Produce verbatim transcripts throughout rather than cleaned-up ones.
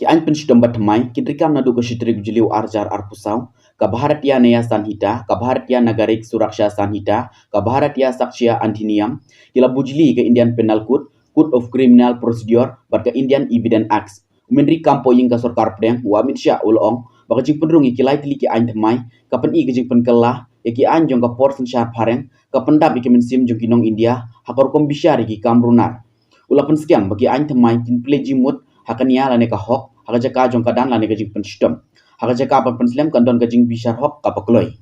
Aiñ pynshitom ba thymmai ki treikam naduh ka shi tarik u Jylliew ar hajar arphew saw, ka Bharatiya Nyaya Sanhita, ka Bharatiya Nagarik Suraksha Sanhita, ka Bharatiya Sakshya Adhiniyam, ki la bujli ka Indian Penal Code, Code of Criminal Procedure bad ka Indian Evidence Act. U Myntri kam poh ïing ka sorkar pdeng, u Amit Shah, u la ong ba ka jingpynrung ïa ki lai tylli ki aiñ thymmai ka pyni ka jingpynkylla ïa ki aiñ jong ka por synshar phareng, ka pyndap ïa ki mynsiem jong ki nong India ha ka rukom bishar ïa ki kam runar. U la pynskhem ba ki aiñ thymmai kin plie jingmut ha ka nia lane ka hok ha ka jaka jong ka dan lane ka jingpynshitom. Ha ka jaka ban pynslem kan don ka jingbishar hok kaba kloi.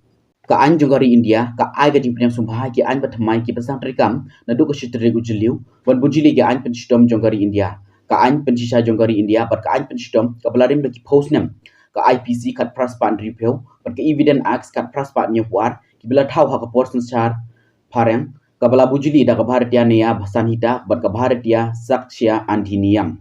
Ka aiñ jong ka ri India ka ai ka jingpynïaid sngewbha ïa ki aiñ ba thymmai kiba sdang treikam naduh ka shi tarik u Jylliew ban bujli ïa ki aiñ pynshitom jong ka ri India. Ka aiñ pynshisha jong ka ri India bad ka aiñ pynshitom kaba la rim da ki phew snem, ka I P C khatphra spah hynriewphew bad ka Evidence Act khatphra spah hynñiewphew ar, kiba la thaw ha ka por synshar phareng, kaba la bujli da ka Bharatiya Nyaya Sanhita bad ka Bharatiya Sakshya Adhiniyam.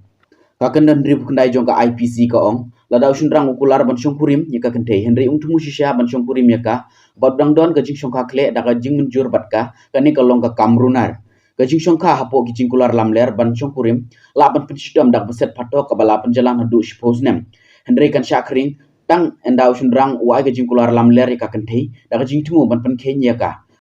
Ka kyndon hynriewphew khyndai jong ka I P C ka ong, lada u shynrang u kular ban shongkurim ïa ka kynthei hynrei um thmu shisha ban shongkurim ïa ka bad dang don ka jingshongkha khleh da ka jingmynjur bad ka, kane ka long ka kam runar. Ka jingshongkha hapoh ki jingkular lamler ban shongkurim lah ban pynshitom da kaba set phatok kaba la pynjlan haduh shiphew snem. Hynrei kan shah khring tang ynda u shynrang u ai ka jingkular lamler ïa ka kynthei da ka jingthmu ban pynkheiñ ïa ka.